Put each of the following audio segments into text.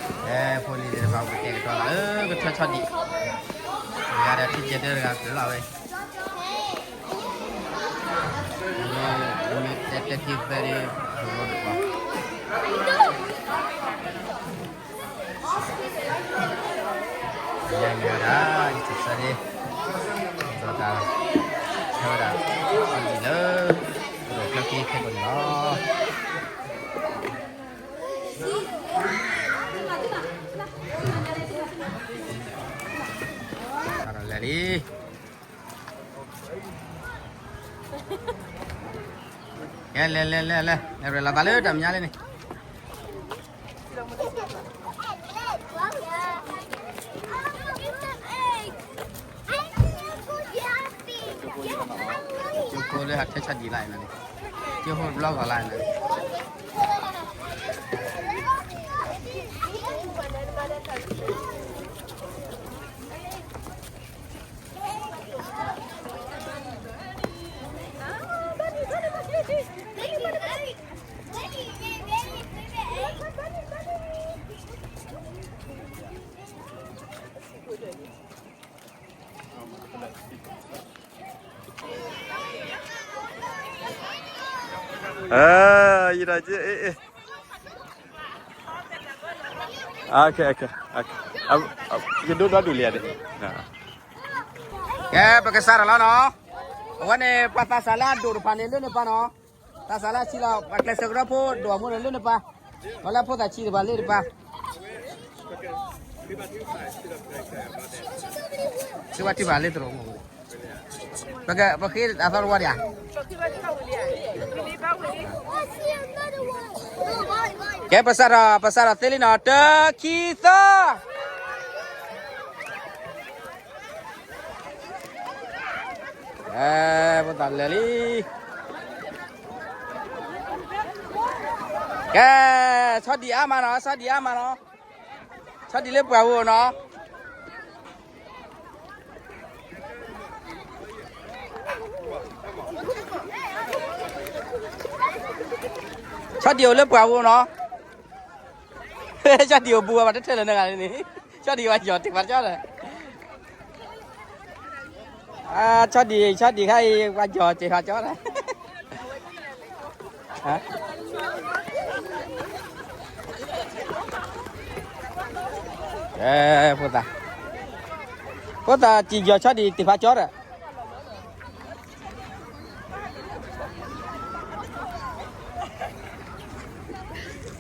အဲ ဖိလံၤသ့ၣ်တဖၣ် ပကတဲာ်ကတီၤသးလၢကထၢဆီဒံး, တဂၤဒီးထံၣ်ကဲဒၢတဂၤကျၢၤလီၤဝဲ, မ့ၢ်တဲတဲခံသၢဒ် ပရိတကီၢ် ယၤမ့ၢ်ဝဲဒၣ် ယဆၢဒ့ ဒီးတၢ် ဆၢဝဲဒၣ် အလံာ်လၢ ပဒိၣ်ချၢက့ခဲကိာ်န့ၣ်လီၤ. လဲၤလံ, ကဲ လဲၤ လဲၤ လဲၤ လဲၤ လဲၤရဲၣ်လီၤသးလၢတၢ်မဲာ်ညါလံန့ၣ် ကၠိဖိလၢဟးထၢဆီဒံးလၢနၤန့ၣ်, ကၠိဖိတဘျီဂီၤလၢနၤန့ၣ် ယဒီး ယဒိၣ်ဒီဒူၣ်လံဧါ, ကဲ ပကစးထီၣ်လီၤနီၤ, အဝဲန့ၣ် ပှၤသးစၢ်လၢအဒိၣ်တဖၣ်န့ၣ် လၢန့ၣ်ပၢ်နီၤ, သးစၢ်လၢအဆံးလီၤ ပှၤကျဲးစၢးကရၢဖိဒိၣ်အမူဒီးလၢန့ၣ်ပၢ်, ပှၤလၢအဖိသၣ်ဆံးတဖၣ်လၢန့ၣ်ပၢ် သုဘၣ်ထုကဖၣ်လၢသရိာ်မူ, ပက ပဃ့အသီတဝီဒံးဧါ, ကဲ ပစးထီၣ် ပစးထီၣ်သ့လံနီၤ တၢ ခံ သၢ ကဲ ဖိသၣ်လဲၤလံ, ကဲ ဆီဒံၣ်အါမးနီၤ ဆီဒံၣ်အါမးနီၤ, ဆီဒံၣ်လၢပှၢ်ပူၤနီၤ ဆီဒံၣ်အိၣ်လၢပှၢ်ပူၤနီၤ, ဆီဒံၣ်အိၣ်ဘူးဝဲဘၣ်တထၢၣ်လၢၤနဂၤန့ၣ်, ဆီဒံၣ်ဝဲယီၤတ့ၢ်ဖးကၠီဒီး, ဆီဒံၣ် ဆီဒံၣ်ခါအံၤ ပှၤယီၤတ့ၢ်ဖးကၠီဒီး ဖိသၣ်, ဖိသၣ်စံၣ်ယီၤဆီဒံၣ်တ့ၢ်ဖးကၠီဒီး,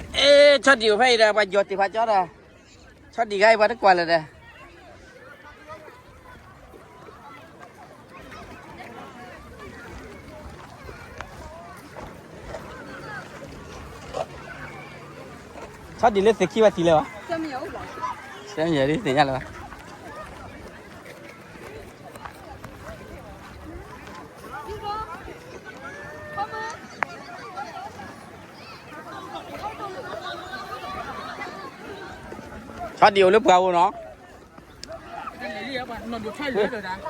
အဲ ဆီဒံၣ်အိၣ်ဖဲအံၤဒီး ပှၤယီၤတ့ၢ်ဖးကၠီဒီး, ဆီဒံၣ်ခါအံၤပှၤတကွၢ်လၢၤဒီး ဆီဒံၣ်လၢ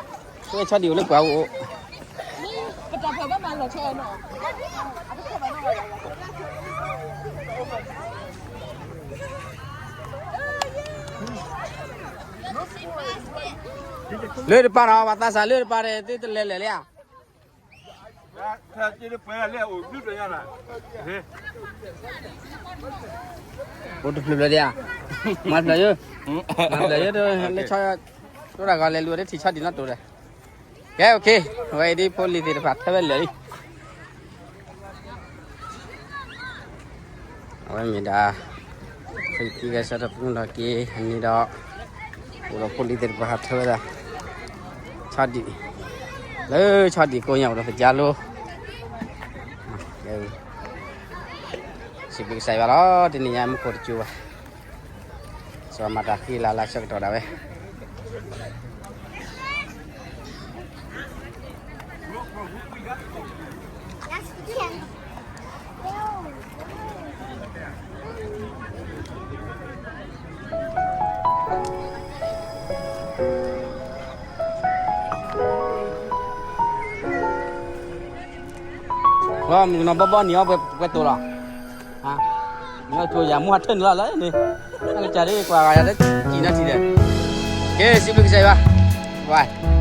သ့ၣ်ခံဝဲသံလၢၤဘၣ်, ဆဲမယၤဒ်သ့ၣ်ညါလၢၤဘၣ်, ဆီဒံၣ်အိၣ်လၢပှၢ်ပူၤနီၤ, ဆီဒံၣ်အိၣ်လၢပှၢ်ပူၤ, လၢတပၤနီၤ ပှၤသးစၢ်လၢတပၤဒီး သုတလဲၤလဲၤလံဧါ, အိၣ်တဖျၢၣ်ဖျၢၣ်ဒံးဧါ, မၤတဖျၢၣ်ယဲ, မၤတဖျၢၣ်ယဲ လၢဆီ တိၢ်တၢ်ဂီၤလဲၤလူၤအီၤတထံၣ်ဆီဒံၣ်နီတတိၤဒီး, ကဲ okay, အဝဲအံၤဒ်ဖိလံၤသ့ၣ်တဖၣ်ထၢဝဲလၢာ်လံ, အဝဲမ့ၢ်ဒၣ် ဖံကဲဆၢထၢၣ်ပူၤဒီးက့ၤအန့ၣ်ဒီး, အိၣ်ဒီးဖိလံၤသ့ၣ်တဖၣ်ဟးထၢဝဲဒၣ် ဆီဒံၣ်, လၢဆီဒံၣ်ကိးညါအိၣ်ဒီးသကြားလိ, စံးဘျုးကစၢ်ယွၤလီၤ တနံၤညါမူခိၣ်တစိၤဘၣ်, စီၤမၤတၢ်ဃံလၤလၢဆၢကတီၢ်ဒၣ်ဝဲ မုၢ်ကနီၤဘီဘီနံၤအီၣ်ပှဲၤတိၤလီၤ, နထိယၤမူဟးထၢၣ်န့ၣ်လီၤလၢန့ၣ်, အကစၢ်ဒ်ကွၢ်ဂၤယၤလၢကံၣ်နီထံၣ်ဒီး, ကဲ စံးဘျုးကစၢ်ယွၤ, bye.